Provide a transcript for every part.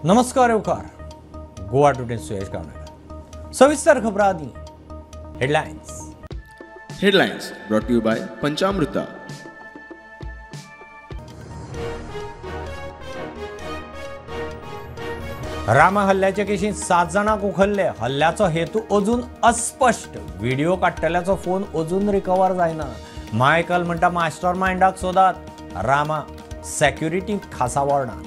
नमस्कार येवकार गोवा टुडे सुयश गावणेकर. सविस्तर खबरां आदी headlines. Headlines brought to you by Panchamruta. Rama हल्ल्याचे केशींत 7 जाणांक उखल्ले. हल्ल्याचो हेतू अजून अस्पश्ट. व्हिडिओ काडटल्याचो फोन अजून रिकवर जायना. मायकल म्हणटा मास्टर मायंडाक सोदात. रामा सेक्युरिटींत खासा वॉर्डांत.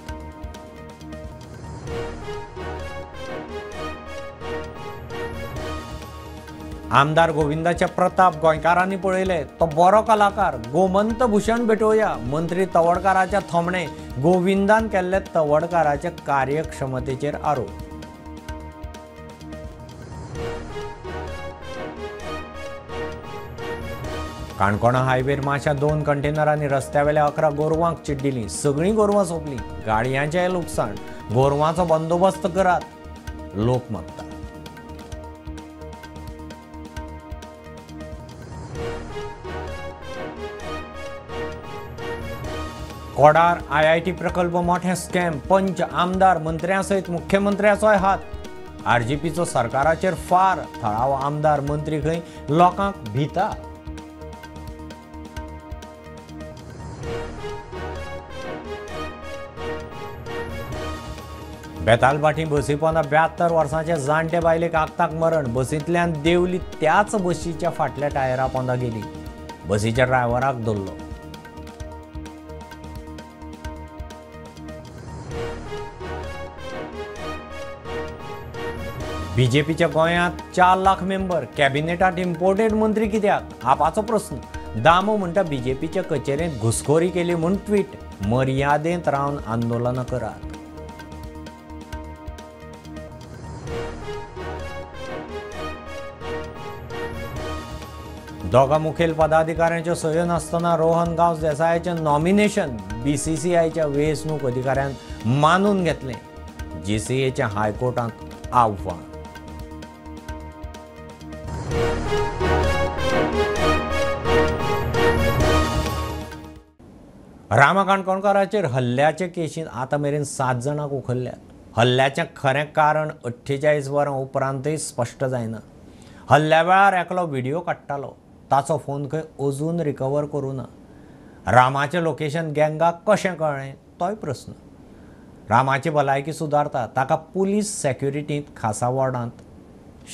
आमदार गोविंदाचे प्रताप गोंयकारांनी पळयले. तो बरो कलाकार. गोमंत भूषण भेटोवया. मंत्री तवडकाराच्या थोमणे गोविंदान केल्ले तवडकाराच्या कार्यक्षमतेचेर आरोप. काणकोणा हायवेर माशा 2 कंटेनरांनी रस्त्यावेल्या 11 गोरवांक चिड्डिली. सगळीं गोरवां सोंपलीं. गाडयांचेंय लुकसाण. गोरवांचो बंदोबस्त करात, लोक मागतात. कोडार IIT प्रकल्प मोठे स्कॅम. पंच, आमदार, मंत्र्यां सयत मुख्यमंत्र्याचोय हात. आरजीपीचो सरकाराचेर फार. थळावो आमदार मंत्री खंय लोकांक भिता. बेतालभाटी बसी पोंदा 72 वर्सांचे जाणटे बायलेक आक्ताक मरण. बसींतल्यान देंवली त्याच बशीच्या फाटल्या टायरा पोंदा गेली. बसीच्या ड्रायव्हराक धरलो. बीजेपीच्या गोंयांत 4 लाख मेंबर. कॅबिनेटांत इम्पोर्टेड मंत्री कित्याक? आपाचो प्रस्न. दामो म्हणटा बीजेपीच्या कचेरेंत घुसखोरी केली म्हूण ट्वीट. मर्यादेंत रावन आंदोलनां करात. दोगां मुखेल पदाधिकाऱ्यांच्यो सयो नासतना रोहन गांवस देसायाचें नॉमिनेशन बीसीसीआयच्या वेंचणूक अधिकाऱ्यान मानून घेतलें. जीसीएच्या हायकोर्टांत आव्हान. रामा काणकोणकाराचेर हल्ल्याचे केशींत आतां मेरेन 7 जाणांक उखल्ल्यात. हल्ल्याचें खरें कारण 48 वरां उपरांतय स्पश्ट जायना. हल्ल्या वेळार एकलो व्हिडिओ काडटालो. ताचो फोन खंय अजून रिकवर करूं ना. रामाचें लोकेशन गँगाक कशें कळ्ळें तोय प्रस्न. रामाची भलायकी सुदारता. ताका पुलीस सेक्युरिटींत खासा वॉर्डांत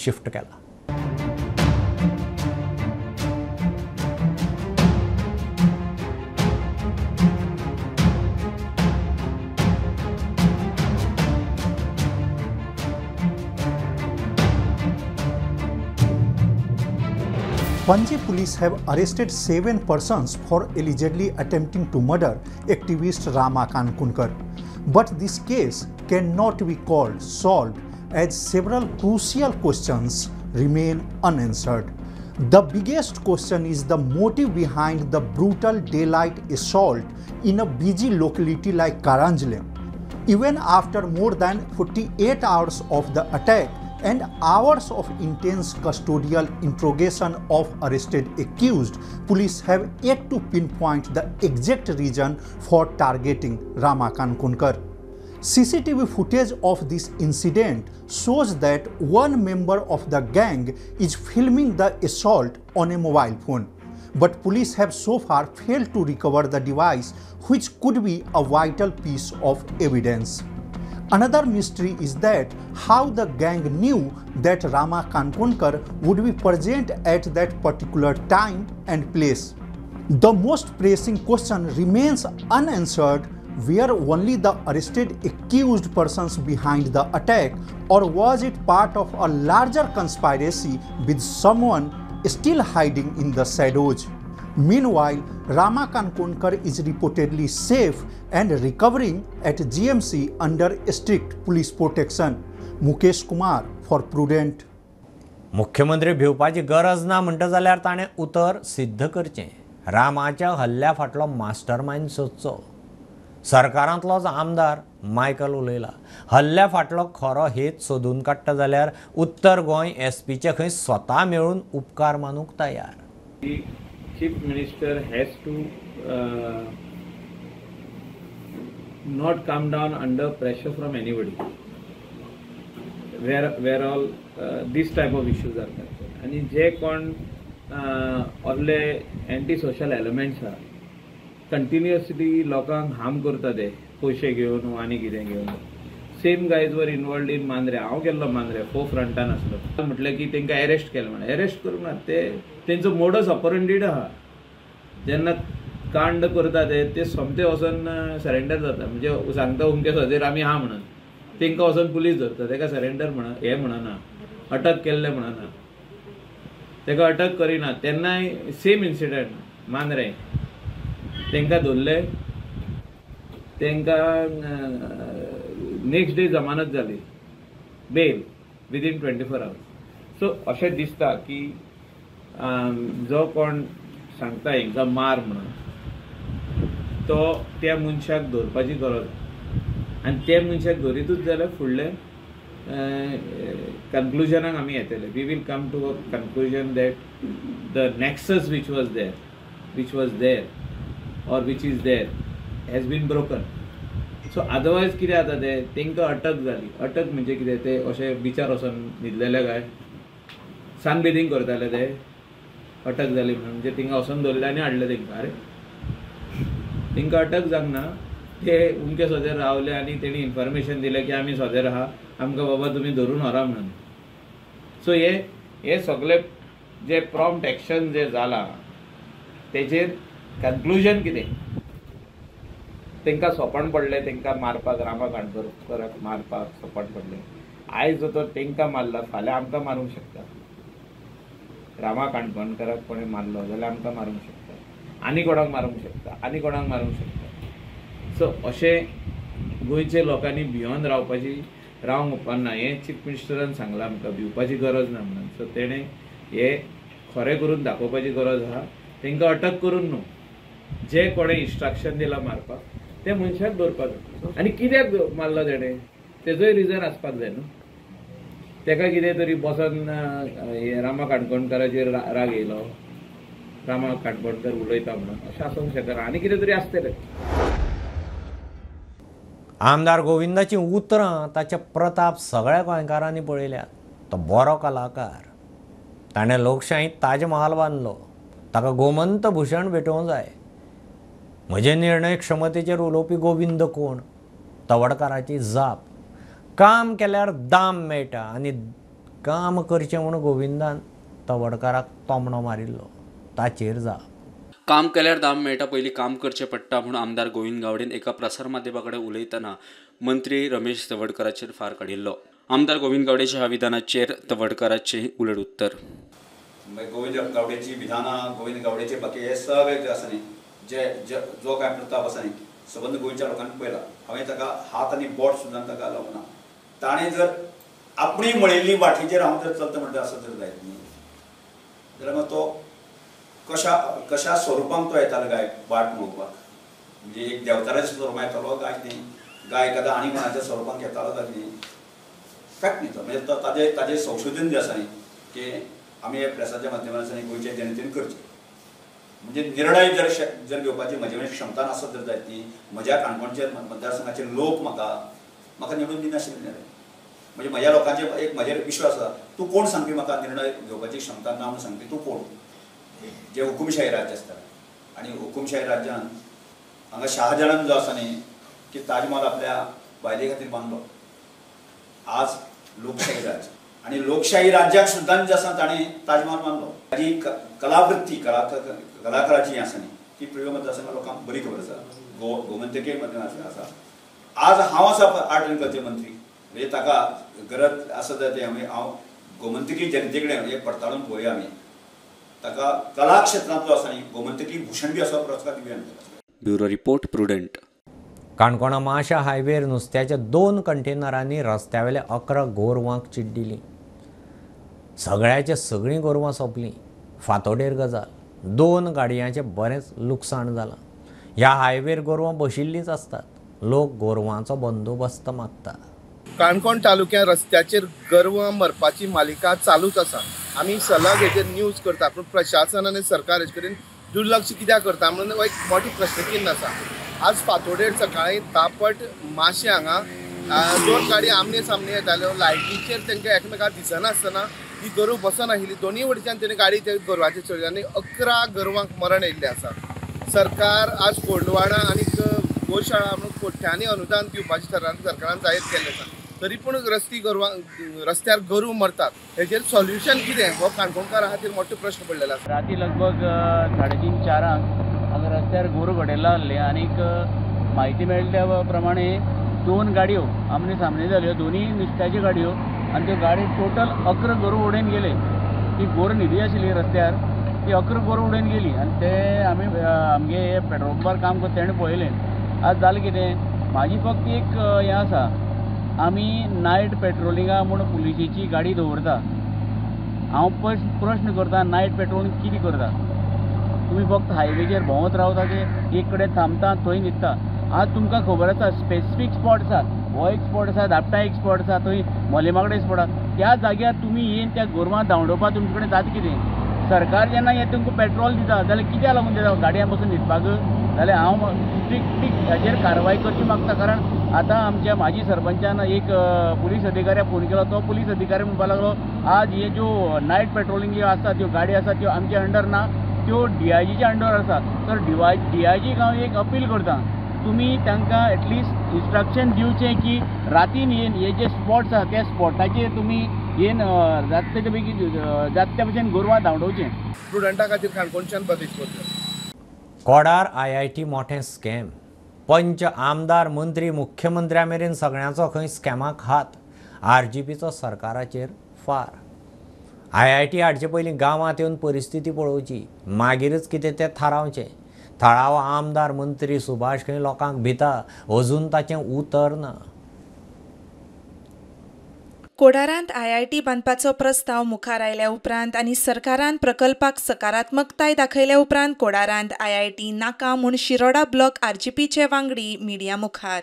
शिफ्ट केला. Panaji police have arrested 7 persons for allegedly attempting to murder activist Rama Kankonkar. But this case cannot be called solved as several crucial questions remain unanswered. The biggest question is the motive behind the brutal daylight assault in a busy locality like Caranzalem. Even after more than 48 hours of the attack and hours of intense custodial interrogation of arrested accused, police have yet to pinpoint the exact reason for targeting Rama Kankonkar. CCTV footage of this incident shows that one member of the gang is filming the assault on a mobile phone. But police have so far failed to recover the device, which could be a vital piece of evidence. Another mystery is that how the gang knew that Rama Kankonkar would be present at that particular time and place. The most pressing question remains unanswered: were only the arrested accused persons behind the attack, or was it part of a larger conspiracy with someone still hiding in the shadows? Meanwhile, Rama Kankonkar is reportedly safe and recovering at GMC under strict police protection. Mukesh Kumar for Prudent. मुख्यमंत्री भिवपाची गरज ना म्हणटा जाल्यार ताणें उतर सिद्ध करचें. रामाच्या हल्ल्या फाटलो मास्टरमायंड सोदचो. सरकारांतलोच आमदार मायकल उलयला. हल्ल्या फाटलो खरो हेत सोदून काडटा जाल्यार उत्तर गोंय एसपीचे खंय स्वता मेळून उपकार मानूंक तयार. Chief Minister has to not come down under pressure from anybody where all this type of issues are concern. आनी जे कोण असले एंटी सोशल एलिमेंट्स आहा कंटिन्युअसली लोकांक हार्म करता ते पयशे घेवन आनी कितें घेवन. Same guys were involved in Mandrem. हांव गेल्लो मांद्रे फो फ्रंटान आसलो म्हटलें की तांकां एरेस्ट केलें म्हणून. एरेस्ट करूंक ना ते, तेंचो मोडस ऑपरंडीड आहा. जेन्ना कांड करता ते सोमते वचोन सरेंडर जाता, म्हणजे सांगता उमके सजेर आमी आहा म्हणून, तांकां वचोन पुलीस धरता, ताका सरेंडर म्हणा हें म्हणना, अटक केल्लें म्हणना, ताका अटक करिना. तेन्नाय सेम इन्सिडंट मांद्रें, तांकां धरले, तांकां नेक्स्ट डे जमानत जाली, bail within 24 hours. So अशें दिसता की जो कोण सांगता हेंकां मार म्हणून तो त्या मनशाक धरपाची गरज, आनी त्या मनशाक धरीतूच जाल्यार फुडलें कन्क्लुजनाक आमी येतले. We will come to a conclusion that the nexus which was there or which is there has been broken. So otherwise कितें जाता तें तांकां अटक जाली. अटक म्हणजे कितें, ते अशें बिचार वचोन न्हिदलेले काय सनबेदींग करताले ते, अटक जाली म्हणून म्हणजे थिंगा वचोन धरले आनी हाडले तांकां. अरे तांकां अटक जावंक ना, ते उमके सोदेर रावले आनी तेणी इन्फॉर्मेशन दिलें की आमी सोदेर आहा, आमकां बाबा तुमी धरून व्हरा म्हणून. सो हे सगळे जे प्रॉम्प्ट एक्शन जे जालां तेजेर कन्क्लुजन कितें, तांकां सोंपण पडलें तांकां मारपाक, रामा काणकोणकराक मारपाक सोंपण पडलें. आयज जो तो तांकां मारला फाल्यां आमकां मारूंक शकता. रामा काणकोणकराक कोणें मारलो जाल्यार आमकां मारूंक शकता, आनी कोणाक मारूंक शकता, आनी कोणाक मारूंक शकता. सो अशें गोंयच्या लोकांनी भियोन रावपाची रावंक उपकारना हें चीफ मिनिस्टरान सांगलां आमकां, भिवपाची गरज ना म्हणून. सो तेणें हें खरें करून दाखोवपाची गरज आहा, तांकां अटक करून न्हू, जे कोणें इन्स्ट्रक्शन दिलां मारपाक त्या मनशाक दवरपाक जाय. आनी कित्याक मारलो तेणें तेजोय रिजन आसपाक जाय न्हू. ताका कितें तरी बसोन रामा काणकोणकाराचेर राग येयलो, रामा काणकोणकर उलयता म्हणून, अशें आसूंक शकना, आनी कितें तरी आसतलें. आमदार गोविंदाचीं उतरां ताचे प्रताप सगळ्या गोंयकारांनी पळयल्यात. तो बरो कलाकार, ताणें लोकशाहींत ताजमहाल बांदलो, ताका गोमंत भूषण भेटोवंक जाय. म्हजे निर्णय क्षमतेचेर उलोवपी गोविंद कोण? तवडकाराची जाप. काम केल्यार दाम मेळटा आनी काम करचें म्हूण गोविंदान तवडकाराक तोमणो मारिल्लो, ताचेर जाप. काम केल्यार दाम मेळटा, पयलीं काम करचें पडटा म्हूण आमदार गोविंद गावडेन एका प्रसार माध्यमा कडेन उलयतना मंत्री रमेश तवडकाराचेर फार काडिल्लो. आमदार गोविंद गावडेच्या ह्या विधानाचेर तवडकाराचें उलट उत्तर. गोविंद गावडेची विधानां, गोविंद गावडेचे बाकी हे सगळे जे आसा न्ही, जे जो कांय प्रताप आसा न्ही सबंद गोंयच्या लोकांनी पळयला. हांवें ताका हात आनी बोट सुद्दां ताका लावना. ताणें जर आपणी मळिल्ली वाटेचेर हांव जर चलता म्हणटा आसत जर जायत न्ही जाल्यार मागीर तो कशा कशा स्वरुपांत तो येतालो गाय वाट मळोवपाक, म्हणजे एक देवचाराच्या स्वरुपांत येतालो काय न्ही, गाय एखादा आनी कोणाच्या स्वरुपांत येतालो काय न्ही, फॅक्ट न्ही तो. म्हणजे तो ताजे ताजें संशोधन जें आसा न्ही की आमी हे प्रेसाच्या माध्यमांतल्यान गोंयच्या जनतेन करचें. म्हणजे निर्णय जर जर घेवपाची म्हजे कडेन क्षमता नासत जर जायत न्ही, म्हज्या काणकोणचे मतदारसंघाचे लोक म्हाका म्हाका निवडून दिनाशिल्ले. म्हणजे म्हज्या लोकांचे एक म्हजेर विश्वास आसा, तूं कोण सांगपी म्हाका निर्णय घेवपाची क्षमता ना म्हणून सांगपी तूं कोण? जे हुकुमशाही राज्य आसता आनी हुकुमशाही राज्यान हांगा शाहजहान जो आसा न्ही की ताजमहाल आपल्या बायले खातीर बांदलो. आज लोकशाही राज्य आनी लोकशाही राज्याक सुद्दां जे आसा ताणें ताजमहाल बांदलो. ताजी कलावृत्ती कलाकाराची आसा न्ही ती प्रयोग मतदारसंघात लोकांक बरी खबर आसा, गोमंतकीय मतदारसंघ आसा. आज हांव आसा आर्ट आनी कल्चर मंत्री, म्हणजे ताका गरज आसा जाल्यार तें हांव गोमंतकी जनते कडेन एक पडताळून पळोवया आमी ताका कला क्षेत्रांतलो आसा न्ही गोमंतकी भूषण बी असो पुरस्कार दिवया आमी. Bureau report, Prudent. काणकोणा माशा हायवेर नुस्त्याच्या 2 कंटेनरांनी रस्त्यावेल्या 11 गोरवांक चिड्डिली. सगळ्याचे सगळीं गोरवां सोंपलीं. फांतोडेर गजाल. 2 गाडयांचें बरेंच लुकसाण जालां. ह्या हायवेर गोरवां बशिल्लींच आसतात. लोक गोरवांचो बंदोबस्त मागता. काणकोण तालुक्यात रस्त्याचेर गोरवां मरपाची मालिका चालूच आसा. आमी सलग हेजेर न्यूज करता, पूण प्रशासन आनी सरकार हेजे कडेन दुर्लक्ष कित्याक करता म्हणून एक मोठी प्रश्नचिन्न आसा. आज फातोडेर सकाळी तापट माशे हांगा दोन गाडी आमने सामने येताल्यो. लायटीचेर तांकां एकमेकाक दिसनासतना ही गोरवां बसनाशिल्ली. दोनूय वटेच्यान तेणी गाडी त्या गोरवाचेर चडली आनी 11 गोरवांक मरण आयिल्लें आसा. सरकार आज कोंडवाडा आनी गोशाळा म्हणून कोट्यांनी अनुदान दिवपाचें सरकारान जाहीर केल्लें आसा, तरी पूण रस्त्यार गोरवां मरतात. हेजेर सोल्युशन कितें हो काणकोणकारां खातीर मोठो प्रश्न पडलेलो आसा. राती लगभग 3:30-4 हांगा रस्त्यार गोरवां घडयला आहले आनीक म्हायती मेळ्ळ्या त्या प्रमाणे 2 गाडयो आमने सामने जाल्यो, दोनूय नुस्त्याच्यो गाडयो आनी त्यो गाडी टोटल 11 गोरवां उडोवन गेले. ती गोरवां न्हिदी आशिल्ली रस्त्यार, ती 11 गोरवां उडोवन गेली आनी ते आमी आमगे पेट्रोल पंपार काम करता तेणें पळयलें. आज जालें कितें, म्हाजी फक्त एक हें आसा, आमी नायट पेट्रोलिंगा म्हूण पुलिशेची गाडी दवरता. हांव प्रश्न करता, नायट पेट्रोलिंग कितें करता तुमी? फक्त हायवेचेर भोंवत रावता ते एक कडेन थांबता थंय न्हिदता. आज तुमकां खबर आसा स्पेसिफीक स्पॉट आसा, हो एक स्पॉट आसा, दापटा एक स्पॉट आसा, थंय मोलेमाकडे स्पॉट आसा. त्या जाग्यार तुमी येवन त्या गोरवां धांवडोवपाक तुमचे कडेन जाता कितें? सरकार जेन्ना हें तुमकां पेट्रोल दिता जाल्यार कित्याक लागून दिता? गाडयां बसून न्हिदपाक? जाल्यार हांव स्ट्रिक्टली हाजेर कारवाय करची मागता. कारण आतां आमच्या माजी सरपंचान एक पुलीस अधिकाऱ्याक फोन केलो, तो पुलीस अधिकारी म्हणपाक लागलो आज हे ज्यो नायट पेट्रोलिंग ज्यो आसा त्यो गाडी आसा त्यो आमच्या अंडर ना, त्यो डीआयजीच्या अंडर आसा. तर डीआयजीक हांव एक अपील करता, तुमी तांकां एटलिस्ट इन्स्ट्रक्शन दिवचें की रातीन येवन हे जे स्पॉट्स आसा त्या स्पॉटाचेर तुमी येवन जाता बेगीन जाता त्या भशेन गोरवां धांवडोवचें. स्टुडंटा खातीर काणकोणच्यान बदीश करता. कोडार IIT मोठें स्कॅम, पंच, आमदार, मंत्री, मुख्यमंत्र्या मेरेन सगळ्यांचो खंय स्कॅमाक हात. RGPचो सरकाराचेर फार. IIT हाडचे पयलीं गांवांत येवन परिस्थिती पळोवची, मागीरच कितें तें थारावचें. थळावो आमदार, मंत्री सुभाष खंय लोकांक भिता, अजून ताचें उतर ना. कोडारांत IIT बांदपाचो प्रस्ताव मुखार आयल्या उपरांत आनी सरकारान प्रकल्पाक सकारात्मकताय दाखयल्या उपरांत कोडारांत IIT नाका म्हूण शिरोडा ब्लॉक RGPचे वांगडी मिडिया मुखार.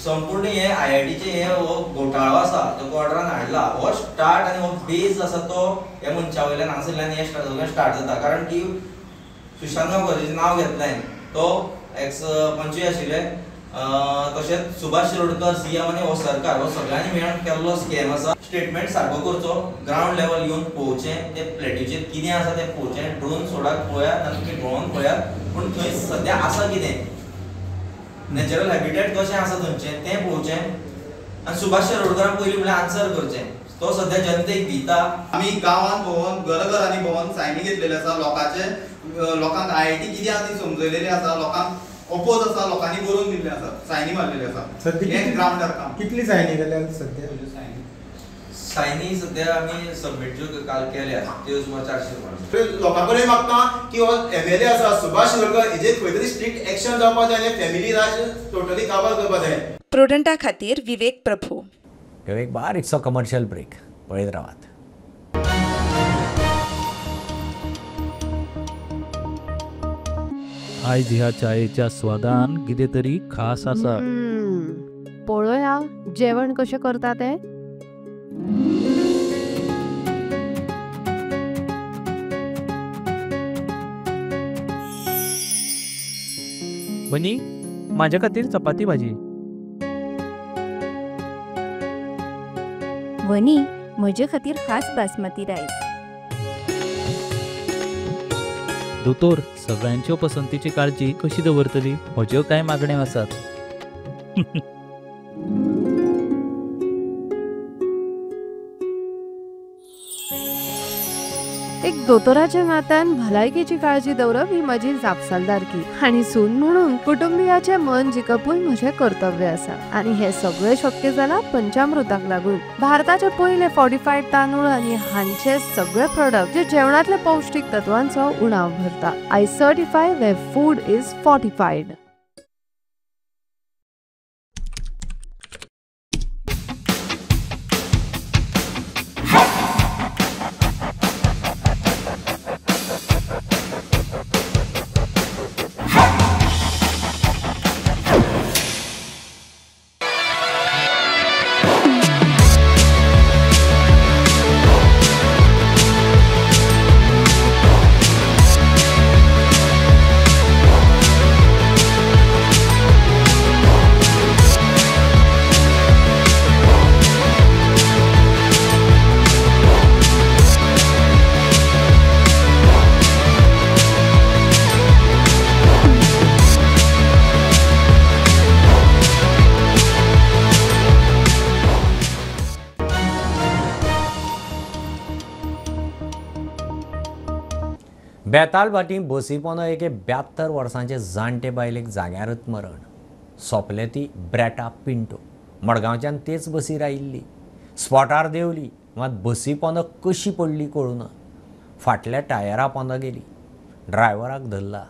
संपूर्ण हे IITचे हे हो घोटाळो आसा जो कोडारान हाडला, हो स्टार्ट आनी हो बेज आसा तो ह्या मनशा वयल्यान हांगासरल्यान हे स्टार्ट जाता. कारण की सुशांत गांवकराचें नांव घेतलें, तो एक्स पंचूय आशिल्ले, तशेंच सुभाष शिरोडकर CM आनी हो सरकार हो सगळ्यांनी मेळून केल्लो स्कॅम आसा. स्टेटमेंट सारको करचो, ग्रावंड लेवल येवन पळोवचें, ते प्लेटीचेर कितें आसा तें पळोवचें, ड्रोन सोडाक पळयात आनी तुमी भोंवन पळयात, पूण थंय सद्या आसा कितें, नॅचरल हॅबिटेट कशें आसा थंयचें तें पळोवचें. आनी सुभाष शिरोडकरान पयलीं म्हणल्यार आन्सर करचें, तो सद्या जनतेक भिता. आमी गांवांत भोंवन घराघरांनी भोंवन सायनी घेतलेले आसा, लोकांचे लोकांक IIT कितें आसा ती समजयलेली आसा, लोकांक ओपोज आसा, लोकांनी बरोवन दिल्ले आसा, सायनी मारलेले आसा. हें ग्रावंडार काम. कितली सायनी जाल्या सद्या? सायनी सद्या आमी सबमीट ज्यो काल केल्या त्यो सुमार 400. लोकां कडेन मागता की हो MLA आसा सुभाष शिरोडकर, हेजेर खंय तरी स्ट्रिक्ट एक्शन जावपाक जाय आनी फॅमिली राज टोटली काबार करपाक जाय. प्रुडंटा खातीर विवेक प्रभू. एक बारीकसो कमर्शियल ब्रेक, पळयत रावात. आयज ह्या चायेच्या स्वादान कितें तरी खास आसा. पळोवया जेवण कशें करता तें. बनी, माझ्या खातीर चपाती भाजी. वनी, म्हजे खातीर खास बासमती रायस. दोतोर, सगळ्यांच्यो पसंतीची काळजी कशी दवरतली? म्हज्यो कांय मागण्यो आसात. एक दोतोराच्या नात्यान भलायकेची काळजी दवरप ही म्हजी जापसालदारकी आनी सून म्हणून कुटुंबियाचें मन जिखपूय म्हजें कर्तव्य आसा. आनी हें सगळें शक्य जालां पंचामृताक लागून. भारताचे पयले फॉर्टिफायड तांदूळ आनी हांचे सगळे प्रोडक्ट जे जेवणांतल्या पौष्टीक तत्वांचो उणाव भरता. I certify where food is fortified. Betalbatim बसी पोंदा एके 72 वर्सांचे जाणटे बायलेक जाग्यारच मरण. सोंपले ती ब्रेटा पिंटो. मडगांवच्यान तेच बसीर आयिल्ली. स्पॉटार देंवली मात बसी पोंदा कशी पडली कळूना. फाटल्या टायरा पोंदा गेली. ड्रायव्हराक धरला.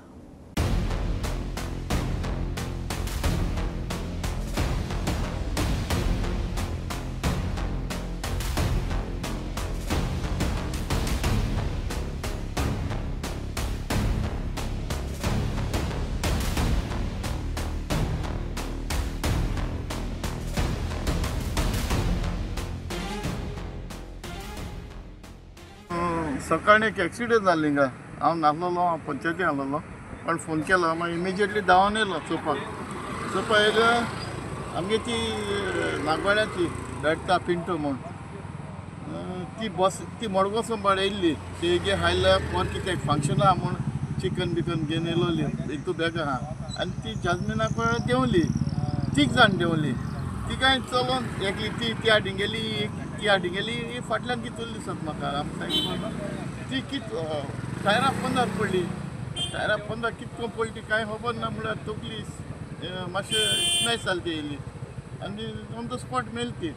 सकाळी एक एक्सिडेंट जाल्ली हिंगा. हांव नासलेलो, हांव पंचायती आसलेलो, पण फोन केलो मागीर इमिजिएटली धांवन येयलो चोवपाक. चोवपाक येयलो आमगे ती नागवाड्याची बेडटा पिंटो म्हूण ती बस ती मडगांव संबाळ येयल्ली. ती हायल्या पोर कितें फंक्शन आहा म्हूण चिकन बिकन घेवन येयलोली एक तूं बॅग आहा आनी ती जाजमिना पळय देंवली. तीग जाण देंवली. तिगांय चलोन एकली ती ती हाडीं गेली, ती हाडीं गेली, ही फाटल्यान कितून दिसत म्हाका आमकां ती कित टायरा पोंदार पडली. टायरा पोंदार कितको पडली ती कांय खबर ना, म्हळ्यार तकली मातशें स्मॅश जाली ती येयली आनी ऑन the spot मेली ती.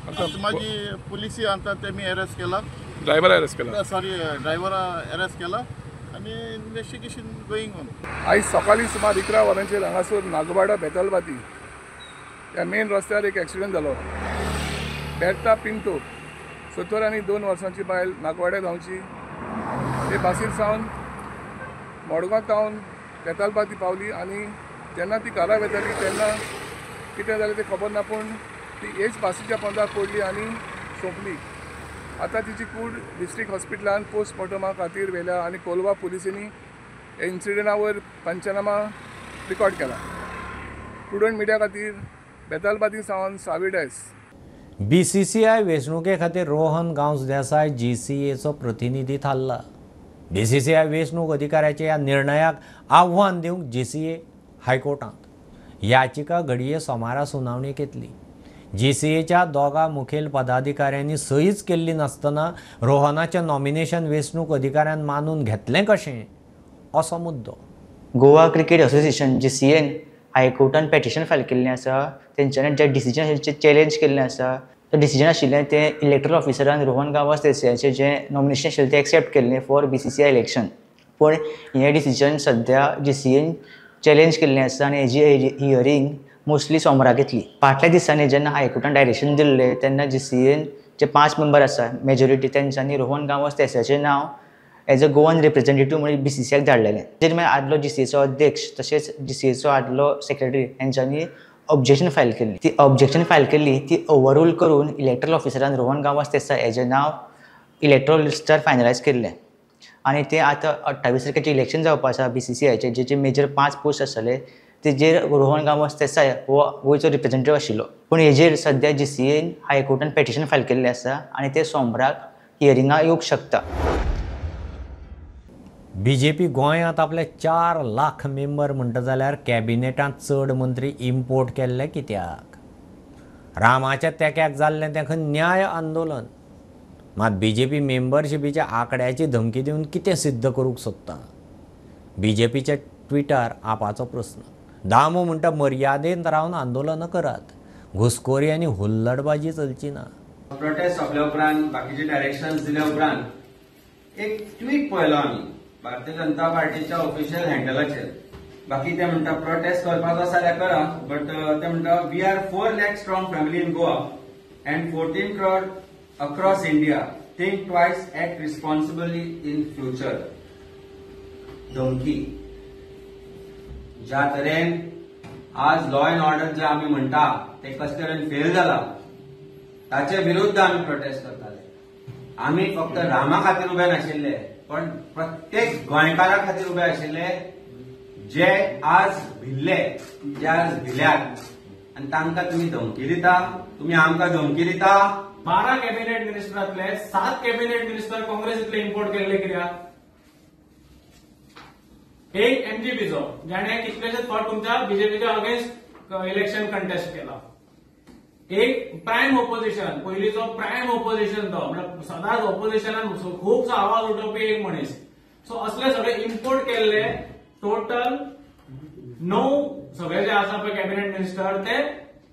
आतां मागीर पुलिसी आतां तेमी अरेस्ट केला, ड्रायव्हर अरेस्ट केला, सॉरी ड्रायव्हरा अरेस्ट केला आनी इन्वेस्टिगेशन गोईंग ऑन. आयज सकाळीं सुमार 11 वरांचेर हांगासर नागवाडा बेतालभाटी ह्या मेन रस्त्यार एक एक्सिडंट जालो. बेर्ता पिंटो 72 वर्सांची बायल नागवाड्या गांवची, ते बासीर सावन मडगांव तावन बेतालभाटी पावली आनी जेन्ना ती घरा वेताली तेन्ना कितें जालें तें खबर ना, पूण ती हेच बासीच्या पोंदार पडली आनी सोंपली. आतां तिची कूड डिस्ट्रिक्ट हॉस्पिटलान पोस्टमॉर्टमा खातीर व्हेल्या आनी कोलवा पुलिसांनी इन्सिडंटा वयर पंचनामा रिकॉर्ड केला. प्रुडंट मिडिया खातीर बेतालभाटी सावन सावी डायस. BCCI वेंचणुके खातीर रोहन गांवस देसाय GCAचो प्रतिनिधी थारला. BCCI वेंचणूक अधिकाऱ्याच्या ह्या निर्णयाक आव्हान दिवंक GCA हायकोर्टांत याचिका घडये सोमारा सुनावणेक येतली. GCAच्या दोगा मुखेल पदाधिकाऱ्यांनी सहीच केल्ली नासतना रोहनाचें नॉमिनेशन वेंचणूक अधिकाऱ्यान मानून घेतलें कशें असो मुद्दो. गोवा क्रिकेट असोसिएशन GCAन हायकोर्टान पेटिशन फायल केल्लें आसा. तेंच्यांनी जे डिसिजन आशिल्लें तें चॅलेंज केल्लें आसा. तें डिसिजन आशिल्लें तें इलेक्टरल ऑफिसरान रोहन गांवस देसायाचें जें नॉमिनेशन आशिल्लें तें एक्सेप्ट केल्लें फॉर BCCI election. पूण हें डिसिजन सद्या GCAन चॅलेंज केल्लें आसा आनी हेजी हियरींग मोस्टली सोमाराक येतली. फाटल्या दिसांनी जेन्ना हायकोर्टान डायरेक्शन दिल्लें तेन्ना GCAन जे 5 मेंबर आसा मेजॉरिटी तेंच्यांनी रोहन गांवस देसायाचें नांव एज अ गोवन रिप्रेझेंटेटीव म्हणून BCCIक धाडलेलें. तेजेर मागीर आदलो GCAचो अध्यक्ष तशेंच GCAचो आदलो सेक्रेटरी हेंच्यांनी ऑब्जेक्शन फायल केल्ली. ती ऑब्जेक्शन फायल केल्ली ती ओवररूल करून इलेक्ट्रल ऑफिसरान रोहन गांवस देसाय हेजें नांव इलेक्ट्रल लिस्टार फायनलायज केल्लें आनी तें आतां 28 तारखेचें इलेक्शन जावपा आसा BCCIचें, जेचे मेजर 5 पोस्ट आसतले तेजेर रोहन गांवस देसाय हो गोंयचो रिप्रेझेंटेटीव आशिल्लो. पूण हेजेर सद्या GCAन हायकोर्टान पेटिशन फायल केल्लें आसा आनी तें सोमराक हियरिंगाक येवंक शकता. बीजेपी गोंयांत आपले 4 लाख मेंबर म्हणटा जाल्यार कॅबिनेटांत चड मंत्री इम्पोर्ट केल्ले कित्याक? रामाच्या तेक्याक जाल्लें तें खंय न्याय आंदोलन. मात बीजेपी मेंबरशिपीच्या आंकड्याची धमकी दिवन कितें सिद्ध करूंक सोदता? बीजेपीच्या ट्विटर आपाचो प्रस्न. दामू म्हणटा मर्यादेंत रावन आंदोलनां करात, घुसखोरी आनी हुल्लडबाजी चलची ना. प्रोटेस्ट सोंपल्या उपरांत बाकीचे डायरेक्शन्स दिल्या उपरांत एक ट्वीट पळयलो आमी भारतीय जनता पार्टीच्या ऑफिशियल हँडलाचेर. बाकी ते म्हणटा प्रोटेस्ट करपाचो आसा जाल्यार करा, बट ते म्हणटा we are 4 lakh strong family in Goa and 14 crore across India. Think twice, act responsibly in future. धमकी. ज्या तरेन आज लॉ एंड ऑर्डर जे आमी म्हणटा ते कशे तरेन फेल जाला ताचे विरुद्ध आमी प्रोटेस्ट करताले. आमी फक्त रामा खातीर उबे नाशिल्ले पण प्रत्येक गोंयकारा खातीर उबे आशिल्ले जे आज भिल्ले, जे आज भिल्यात आनी तांकां तुमी धमकी दिता, तुमी आमकां धमकी दिता. 12 कॅबिनेट मिनिस्टरांतले 7 कॅबिनेट मिनिस्टर काँग्रेसींतले इम्पोर्ट केल्ले कित्याक? एक एमजीपीचो जाणे कितलेशेच फावट तुमच्या बीजेपीच्या अगेन्स्ट इलेक्शन कंटेस्ट केला. एक प्रायम ओपोजिशन, पयलींचो प्रायम ओपोजिशन तो, म्हणल्यार सदांच ओपोजिशनान खुबसो आवाज उठोवपी एक मनीस. सो असले सगळे इम्पोर्ट केल्ले टोटल 9 सगळे जे आसा पळय कॅबिनेट मिनिस्टर ते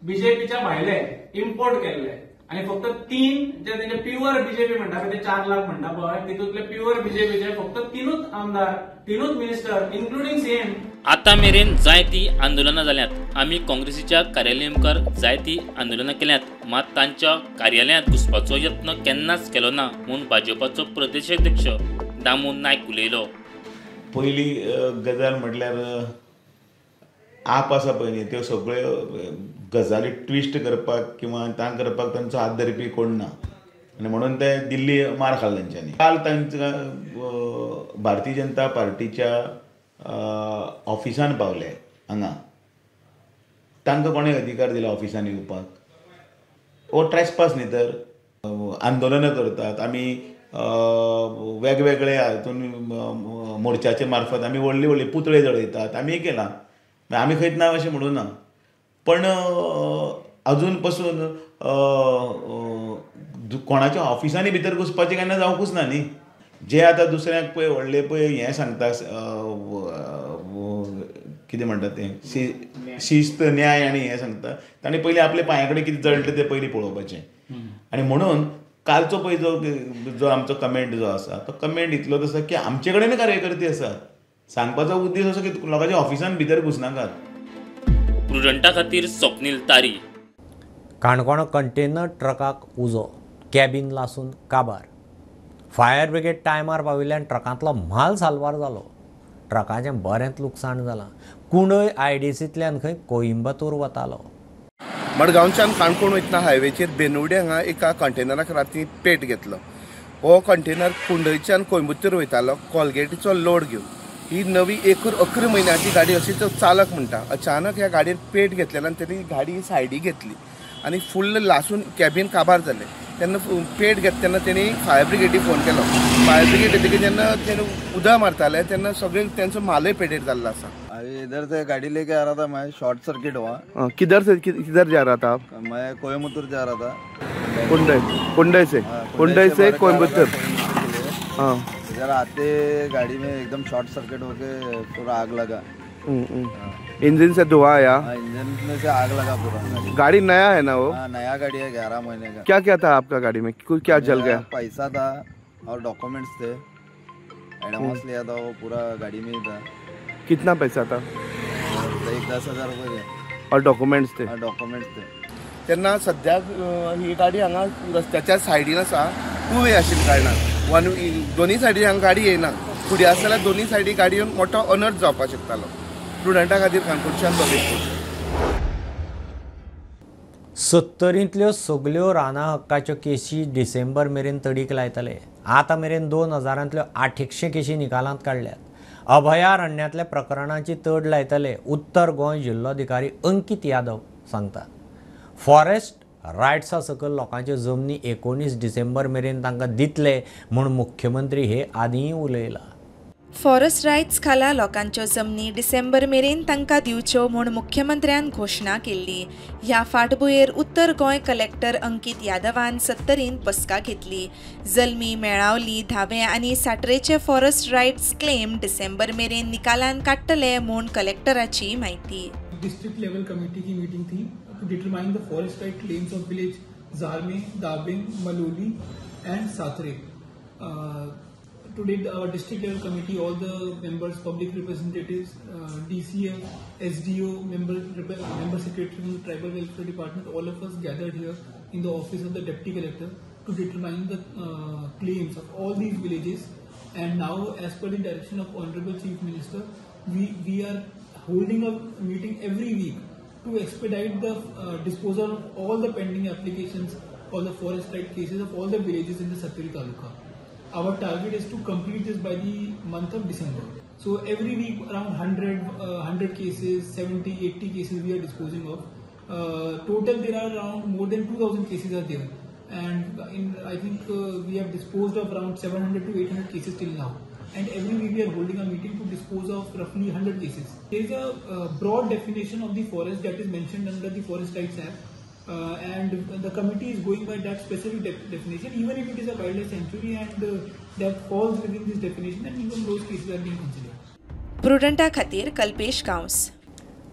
बीजेपीच्या भायले इम्पोर्ट केल्ले आनी फक्त 3 जे तेंचे प्युअर बीजेपी म्हणटा पळय ते 4 लाख म्हणटा पळय तितूंतले प्युअर बीजेपीचे फक्त 3 आमदार, 3 मिनिस्टर इन्क्लुडींग सीएम. आतां मेरेन जायतीं आंदोलनां जाल्यांत. आमी काँग्रेसीच्या कार्यालया मुखार जायतीं आंदोलनां केल्यांत, मात तांच्या कार्यालयांत घुसपाचो यत्न केन्नाच केलो ना म्हूण भाजपाचो प्रदेशाध्यक्ष दामू नायक उलयलो. पयली गजाल म्हटल्यार आप आसा पळय न्ही त्यो सगळ्यो गजाली ट्विस्ट करपाक किंवा तांक करपाक तांचो हात धरपी कोण ना आनी म्हणून ते दिल्ली मार खाल तांच्यांनी. काल तांकां भारतीय जनता पार्टीच्या ऑफिसान पावले हांगा, तांकां कोणें अधिकार दिला ऑफिसान येवपाक? हो ट्रेसपास न्ही तर. आंदोलनां करतात आमी वेगवेगळे हातून मोर्चाचे मार्फत आमी व्हडले व्हडले पुतळे जळयतात, आमी केलां, आमी खंयच ना अशें म्हणूं ना, पण अजून पसून कोणाच्या ऑफिसांनी भितर घुसपाचें केन्ना जावंकूच ना न्ही. जे आतां दुसऱ्यांक पळय व्हडले पळय हें सांगता कितें म्हणटा तें शिस्त न्याय आनी हें सांगता, ताणें पयलीं आपल्या पांया कडेन कितें जळटा तें पयलीं पळोवपाचें. आनी म्हणून कालचो पळय जो आमचो कमेंट जो आसा तो कमेंट इतलोच आसा की आमचे कडेन कार्यकर्ते आसात, सांगपाचो उद्देश असो की लोकांच्या ऑफिसान भितर घुसनाकात. प्रुडंटा खातीर स्वप्नील तारी. काणकोण कंटेनर ट्रकाक उजो, कॅबीन लासून काबार. फायर ब्रिगेड टायमार पाविल्ल्यान ट्रकांतलो म्हाल साल्वार जालो. ट्रकाचें बरेंच लुकसाण जालां. कुंडय आयडीसींतल्यान खंय कोइंबतूर वतालो. मडगांवच्यान काणकोण वयतना हायवेचेर बेनुडे हांगा एका कंटेनराक राती पेट घेतलो. हो कंटेनर कुंडयच्यान कोइंबतूर वयतालो कॉलगेटीचो लोड घेवन. ही नवी 11 म्हयन्याची गाडी अशी तो चालक म्हणटा. अचानक ह्या गाडयेन पेट घेतलेल्यान तेणी गाडी सायडी घेतली आनी फुल्ल लासून कॅबीन काबार जालें. तेन्ना पेट घेता तेन्ना तेणी फायर ब्रिगेडीक फोन केलो. फायर ब्रिगेड येतकीर जेन्ना तेणी उदक मारताले तेन्ना सगळे तेंचो मालय पेटेर जाल्लो आसा. इधर से गाड़ी लेके आ रहा था मैं, शॉर्ट सर्किट हुआ. किधर से किधर जा रहा था आप? मैं कोयम्बतूर जा रहा था. कुंडई, कुंडई से, कुंडई से कोयम्बतूर. हाँ, इधर आते गाड़ी में एकदम शॉर्ट सर्किट होके पूरा आग लगा. इंजन से धुआं आया? इंजन में से आग लगा पूरा. गाड़ी नया है ना वो? नया गाड़ी है, 11 महीने का. क्या क्या था आपका गाड़ी में? क्या जल गया? पैसा था और डॉक्यूमेंट्स थे, एडवांस लिया था वो पूरा गाड़ी में ही था. कितना पैसा था? एक 10,000 रुपये. और डॉक्यूमेंट्स थे? डॉक्यूमेंट्स थे. तेन्ना सद्याक ही गाडी हांगा रस्त्याच्या सायडीन आसा, टू वे आशिल्ल्या कारणान वन दोनूय सायडीन हांगा गाडी येयना. फुडें आसा जाल्यार दोनूय सायडी गाडी येवन मोठो अनर्थ जावपाक शकतालो. स्टुडंटा खातीर काणकोणच्यान बघितलो. 70 सगल्यो रानां हक्काच्यो केशी डिसेंबर मेरेन तडीक लायतले. आतां मेरेन 2000 800 केशी निकालांत काडल्यात. अभयारण्यांतल्या प्रकरणांची तड लायतले. उत्तर गोंय जिल्लोधिकारी अंकित यादव सांगता फॉरेस्ट रायट्सा सकयल लोकांच्यो जमनी 19 डिसेंबर मेरेन तांकां दितले म्हूण मुख्यमंत्री हे आदींय उलयला. फॉरेस्ट रायट्स खाला लोकांच्यो जमनी डिसेंबर मेरेन तांकां दिवच्यो म्हूण मुख्यमंत्र्यान घोशणा केल्ली. ह्या फाटभुंयेर उत्तर गोंय कलेक्टर अंकित यादवान 70 बसका घेतली. जल्मी, मेळावली, धावे आनी साटरेचे फॉरेस्ट रायट्स क्लेम डिसेंबर मेरेन निकालान काडटले म्हूण कलेक्टराची म्हायती. डिस्ट्रिक्ट लेवल कमिटी की मीटिंग थी to determine the forest right claims of village Zarme, Dabeng, Maloli and Satre. Today our district level committee, all the members, public representatives, DCF, SDO, member secretary from the Tribal Welfare Department, all of us gathered here in the office of the deputy collector to determine the claims of all these villages. And now, as per the direction of Honorable Chief Minister, we are holding a meeting every week to expedite the disposal of all the pending applications for the forest right cases of all the villages in the Sattari Taluka. Our target is to complete this by the month of December. So every week around 100 cases, 70, 80 cases we are disposing of. Total there are around more than 2,000 cases are there, and I think we have disposed of around 700 to 800 cases till now. And every week we are holding a meeting to dispose of roughly 100 cases. There is a broad definition of the forest that is mentioned under the Forest Rights Act. And the committee is going by that specific definition, even if it is a wildlife sanctuary and that falls within this definition, and even those cases are being considered. प्रुडंटा खातीर कल्पेश गांवस.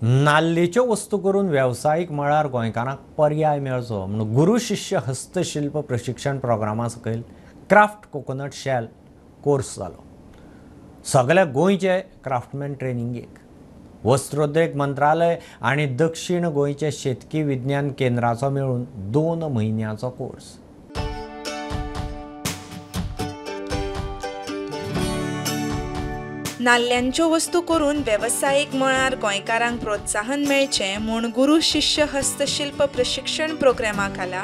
नाल्लीच्यो वस्तू करून वेवसायीक मळार गोंयकारांक पर्याय मेळचो म्हणून गुरू शिष्य हस्तशिल्प प्रशिक्षण प्रोग्रामा सकयल क्राफ्ट कोकोनट शेल कोर्स जालो. सगल्या गोंयचे क्राफ्टमॅन ट्रेनिंगेक वस्त्रोद्योग मंत्रालय आनी दक्षिण गोंयचे शेतकी विज्ञान केंद्राचो मेळून 2 म्हयन्याचो कोर्स. नाल्ल्यांच्यो वस्तू करून वेवसायीक मळार गोंयकारांक प्रोत्साहन मेळचें म्हूण गुरू शिष्य हस्तशिल्प प्रशिक्षण प्रोग्रामा खाला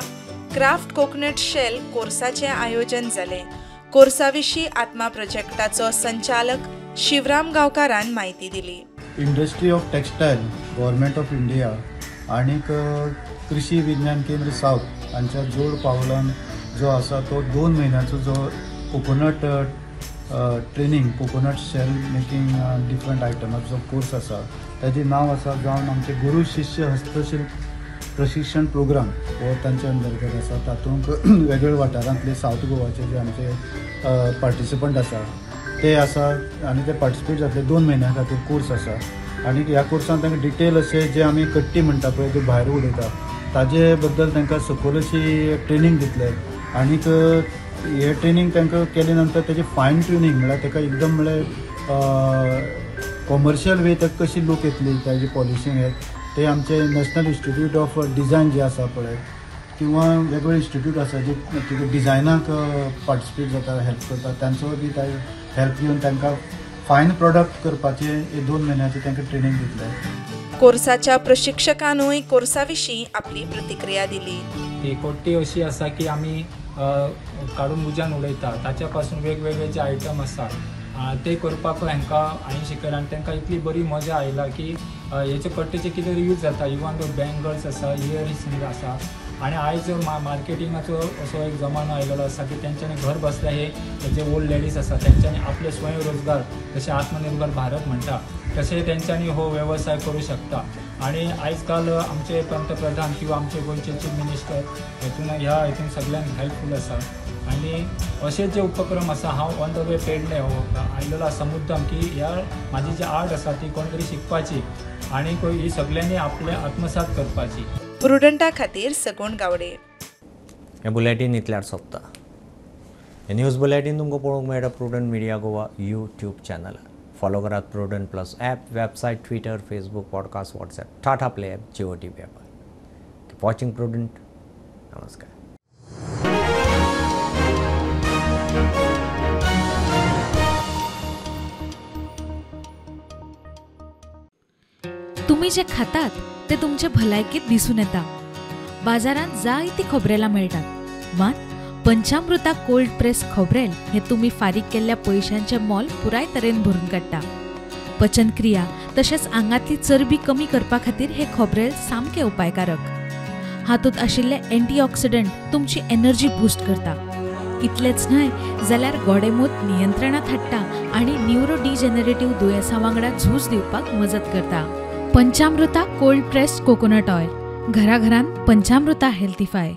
क्राफ्ट कोकोनट शेल कोर्साचें आयोजन जालें. कोर्सा विशीं आत्मा प्रोजेक्टाचो संचालक शिवराम गांवकारान म्हायती दिली. Industry of textile government of India आनीक कृषी विज्ञान केंद्र सावथ हांच्या जोड पावलान जो आसा तो 2 म्हयन्याचो जो coconut training, coconut shell making different आयटमाचो जो कोर्स आसा ताजें नांव आसा जावन आमचे गुरू शिष्य हस्तशिल्प प्रशिक्षण प्रोग्राम हो तांच्या अंतर्गत आसा. तातूंत वेगवेगळ्या वाठारांतले सावथ गोवाचे जे आमचे पार्टिसिपंट आसा ते आसा आनी ते पार्टिसिपेट जातले. 2 म्हयन्या खातीर कोर्स आसा आनी ह्या कोर्सान तांकां डिटेल अशें जे आमी कट्टी म्हणटा पळय ते भायर उडयता ताजे बद्दल तांकां सखोल अशी ट्रेनींग दितले आनीक हे ट्रेनींग तांकां केले नंतर ताजें फायन ट्युनींग म्हळ्यार ताका एकदम म्हळ्यार कॉमर्शियल वे ताका कशी लूक येतली ताजी पॉलिशींग हे ते आमचे नॅशनल इन्स्टिट्यूट ऑफ डिझायन जे आसा पळय किंवा वेगवेगळे इन्स्टिट्यूट आसा जे डिझायनाक पार्टिसिपेट जाता, हेल्प करता, तांचो बी हेल्प घेवन तांकां फायन प्रोडक्ट करपाचें हे 2 म्हयन्याचें तांकां ट्रेनींग दितले. कोर्साच्या प्रशिक्षकानूय कोर्सा विशीं आपली प्रतिक्रिया दिली. ही कोट्टी अशी आसा की आमी काडून उज्यान उडयता ताच्या पासून वेगवेगळे जे आयटम आसा ते करपाक हांकां हांवें शिकयलां आनी तांकां इतली बरी मजा आयला की हेचे कट्टेचे कितें यूज जाता. इवन दो बँगल्स आसा, इयरिंग्स आसा आनी आयज मार्केटिंगाचो असो एक जमानो आयिल्लो आसा की तेंच्यांनी घर बसल्या हे जे ओल्ड लेडीज आसा तेंच्यांनी आपले स्वयंरोजगार जशें आत्मनिर्भर भारत म्हणटा तशें तेंच्यांनी हो वेवसाय करूं शकता. आनी आयज काल आमचे पंतप्रधान किंवा आमचे गोंयचे चीफ मिनिस्टर हेतून ह्या हेतून सगळ्यांक हेल्पफूल आसा आनी अशे जे उपक्रम आसा. हांव ऑन the way Pedne हो आयलेलो आसा मुद्दम की ह्या म्हाजी जी आर्ट आसा ती कोण तरी शिकपाची आनी ही सगळ्यांनी आपलें आत्मसात करपाची. प्रुडंटा खातीर सगुण गावडे. हे बुलेटीन इतल्यार सोंपता. हे न्यूज बुलेटीन तुमकां पळोवंक मेळटा Prudent media Goa YouTube चॅनलार. Follow करात Prudent plus app, website, Twitter, Facebook, podcast, WhatsApp, Tata play app, Jio TV ॲपार. Keep watching prudent. नमस्कार. तुम्ही जे खातात ते तुमचे भलायकेत दिसून येता. बाजारांत जायती खोबरेलां मेळटात, मात पंचामृता कोल्ड प्रेस खोबरेल हे तुमी फारीक केल्ल्या पयशांचें मोल पुराय तरेन भरून काडटा. पचनक्रिया तशेंच आंगांतली चरबी कमी करपा खातीर हे खोबरेल सामकें उपायकारक. हातूंत आशिल्ले एंटीऑक्सिडंट तुमची एनर्जी बूस्ट करता. इतलेंच न्हय जाल्यार गोडेमूत नियंत्रणांत हाडटा आनी न्युरो डिजनरेटिव्ह दुयेंसां वांगडा झूज दिवपाक मजत करता. Panchamruta cold pressed coconut oil, घराघरांत पंचामृता हेल्थीफाय.